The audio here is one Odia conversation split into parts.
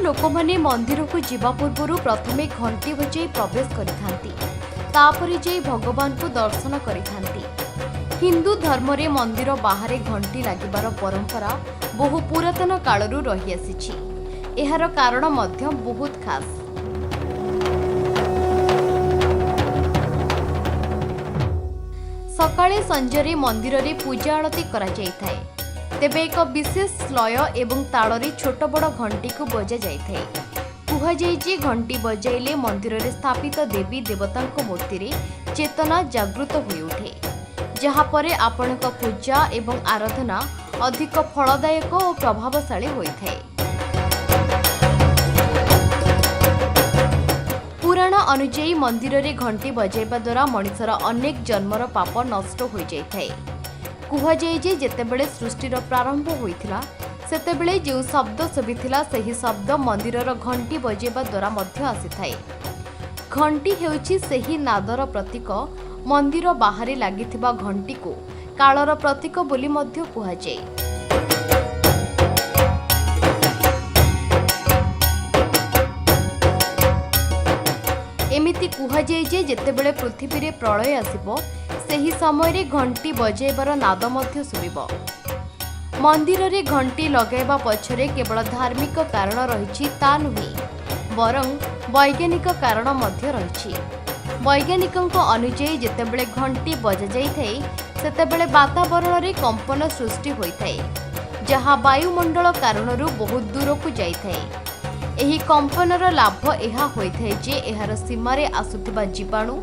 ଲୋକମାନେ ମନ୍ଦିରକୁ ଯିବା ପୂର୍ବରୁ ପ୍ରଥମେ ଘଣ୍ଟି ବଜାଇ ପ୍ରବେଶ କରିଥାନ୍ତି, ତାପରେ ଯାଇ ଭଗବାନଙ୍କୁ ଦର୍ଶନ କରିଥାନ୍ତି। ହିନ୍ଦୁ ଧର୍ମରେ ମନ୍ଦିର ବାହାରେ ଘଣ୍ଟି ଲାଗିବାର ପରମ୍ପରା ବହୁ ପୁରାତନ କାଳରୁ ରହିଆସିଛି। ଏହାର କାରଣ ମଧ୍ୟ ବହୁତ ଖାସ୍। ସକାଳେ ସଞ୍ଜରେ ମନ୍ଦିରରେ ପୂଜା ଆଳତି କରାଯାଇଥାଏ। ତେବେ ଏକ ବିଶେଷ ଲୟ ଏବଂ ତାଳରେ ଛୋଟ ବଡ଼ ଘଣ୍ଟିକୁ ବଜାଯାଇଥାଏ। କୁହାଯାଏ ଯେ ଘଣ୍ଟି ବଜାଇଲେ ମନ୍ଦିରରେ ସ୍ଥାପିତ ଦେବୀ ଦେବତାଙ୍କ ମୂର୍ତ୍ତିରେ ଚେତନା ଜାଗୃତ ହୋଇଉଠେ, ଯାହାପରେ ଆପଣଙ୍କ ପୂଜା ଏବଂ ଆରାଧନା ଅଧିକ ଫଳଦାୟକ ଓ ପ୍ରଭାବଶାଳୀ ହୋଇଥାଏ। ପୁରାଣ ଅନୁଯାୟୀ ମନ୍ଦିରରେ ଘଣ୍ଟି ବଜାଇବା ଦ୍ୱାରା ମଣିଷର ଅନେକ ଜନ୍ମର ପାପ ନଷ୍ଟ ହୋଇଯାଇଥାଏ। କୁହାଯାଏ ଯେ ଯେତେବେଳେ ସୃଷ୍ଟିର ପ୍ରାରମ୍ଭ ହୋଇଥିଲା, ସେତେବେଳେ ଯେଉଁ ଶବ୍ଦ ଶୁଭିଥିଲା, ସେହି ଶବ୍ଦ ମନ୍ଦିରର ଘଣ୍ଟି ବଜାଇବା ଦ୍ୱାରା ମଧ୍ୟ ଆସିଥାଏ। ଘଣ୍ଟି ହେଉଛି ସେହି ନାଦର ପ୍ରତୀକ। ମନ୍ଦିର ବାହାରେ ଲାଗିଥିବା ଘଣ୍ଟିକୁ କାଳର ପ୍ରତୀକ ବୋଲି ମଧ୍ୟ କୁହାଯାଏ। ଏମିତି କୁହାଯାଏ ଯେ ଯେତେବେଳେ ପୃଥିବୀରେ ପ୍ରଳୟ ଆସିବ, ସେହି ସମୟରେ ଘଣ୍ଟି ବଜାଇବାର ନାଦ ମଧ୍ୟ ଶୁଭିବ। ମନ୍ଦିରରେ ଘଣ୍ଟି ଲଗାଇବା ପଛରେ କେବଳ ଧାର୍ମିକ କାରଣ ରହିଛି ତା ନୁହେଁ, ବରଂ ବୈଜ୍ଞାନିକ କାରଣ ମଧ୍ୟ ରହିଛି। ବୈଜ୍ଞାନିକଙ୍କ ଅନୁଯାୟୀ ଯେତେବେଳେ ଘଣ୍ଟି ବଜାଯାଇଥାଏ, ସେତେବେଳେ ବାତାବରଣରେ କମ୍ପନ ସୃଷ୍ଟି ହୋଇଥାଏ, ଯାହା ବାୟୁମଣ୍ଡଳ କାରଣରୁ ବହୁତ ଦୂରକୁ ଯାଇଥାଏ। ଏହି କମ୍ପନର ଲାଭ ଏହା ହୋଇଥାଏ ଯେ ଏହାର ସୀମାରେ ଆସୁଥିବା ଜୀବାଣୁ,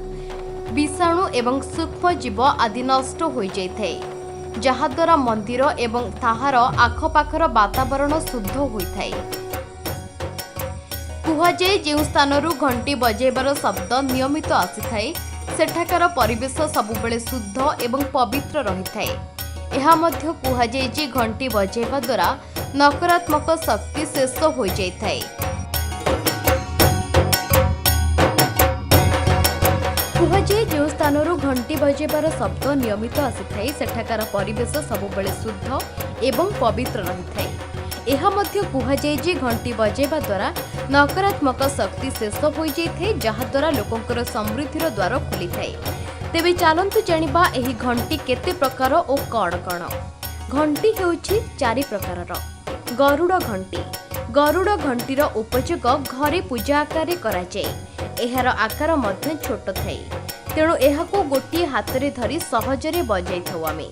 ବିଷାଣୁ ଏବଂ ସୂକ୍ଷ୍ମ ଜୀବ ଆଦି ନଷ୍ଟ ହୋଇଯାଇଥାଏ, ଯାହାଦ୍ୱାରା ମନ୍ଦିର ଏବଂ ତାହାର ଆଖପାଖର ବାତାବରଣ ଶୁଦ୍ଧ ହୋଇଥାଏ। କୁହାଯାଏ, ଯେଉଁ ସ୍ଥାନରୁ ଘଣ୍ଟି ବଜାଇବାର ଶବ୍ଦ ନିୟମିତ ଆସିଥାଏ, ସେଠାକାର ପରିବେଶ ସବୁବେଳେ ଶୁଦ୍ଧ ଏବଂ ପବିତ୍ର ରହିଥାଏ। ଏହା ମଧ୍ୟ କୁହାଯାଏ ଯେ ଘଣ୍ଟି ବଜାଇବା ଦ୍ୱାରା ନକାରାତ୍ମକ ଶକ୍ତି ଶେଷ ହୋଇଯାଇଥାଏ। କୁହାଯାଏ, ଯେଉଁ ସ୍ଥାନରୁ ଘଣ୍ଟି ବଜାଇବାର ଶବ୍ଦ ନିୟମିତ ଆସିଥାଏ, ସେଠାକାର ପରିବେଶ ସବୁବେଳେ ଶୁଦ୍ଧ ଏବଂ ପବିତ୍ର ରହିଥାଏ। ଏହା ମଧ୍ୟ କୁହାଯାଏ ଯେ ଘଣ୍ଟି ବଜାଇବା ଦ୍ୱାରା ନକାରାତ୍ମକ ଶକ୍ତି ଶେଷ ହୋଇଯାଇଥାଏ, ଯାହାଦ୍ୱାରା ଲୋକଙ୍କର ସମୃଦ୍ଧିର ଦ୍ୱାର ଖୋଲିଥାଏ। ତେବେ ଚାଲନ୍ତୁ ଜାଣିବା ଏହି ଘଣ୍ଟି କେତେ ପ୍ରକାର ଓ କ'ଣ କ'ଣ। ଘଣ୍ଟି ହେଉଛି ଚାରି ପ୍ରକାରର। ଗରୁଡ଼ ଘଣ୍ଟି। ଗରୁଡ଼ ଘଣ୍ଟିର ଉପଯୋଗ ଘରେ ପୂଜା ଆକାରରେ କରାଯାଏ। ଏହାର ଆକାର ମଧ୍ୟ ଛୋଟ ଥାଏ, ତେଣୁ ଏହାକୁ ଗୋଟିଏ ହାତରେ ଧରି ସହଜରେ ବଜାଇଥାଉ ଆମେ।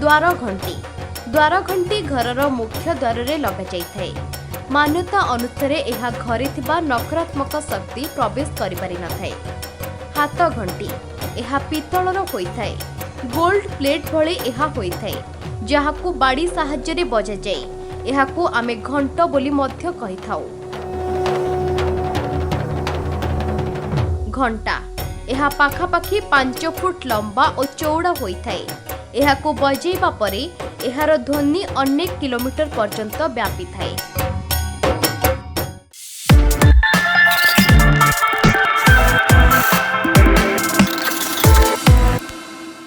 ଦ୍ୱାର ଘଣ୍ଟି। ଦ୍ୱାର ଘଣ୍ଟି ଘରର ମୁଖ୍ୟ ଦ୍ୱାରରେ ଲଗାଯାଇଥାଏ। ମାନ୍ୟତା ଅନୁସାରେ ଏହା ଘରେ ଥିବା ନକାରାତ୍ମକ ଶକ୍ତି ପ୍ରବେଶ କରିପାରିନଥାଏ। ହାତ ଘଣ୍ଟି। ଏହା ପିତ୍ତଳର ହୋଇଥାଏ। ଗୋଲ୍ଡ ପ୍ଲେଟ୍ ଭଳି ଏହା ହୋଇଥାଏ, ଯାହାକୁ ବାଡ଼ି ସାହାଯ୍ୟରେ ବଜାଯାଏ। ଏହାକୁ ଆମେ ଘଣ୍ଟ ବୋଲି ମଧ୍ୟ କହିଥାଉ। ଘଣ୍ଟା। ଏହା ପାଖାପାଖି 5 ଫୁଟ ଲମ୍ବା ଓ ଚଉଡ଼ା ହୋଇଥାଏ। ଏହାକୁ ବଜାଇବା ପରେ ଏହାର ଧ୍ୱନି ଅନେକ କିଲୋମିଟର ପର୍ଯ୍ୟନ୍ତ ବ୍ୟାପିଥାଏ।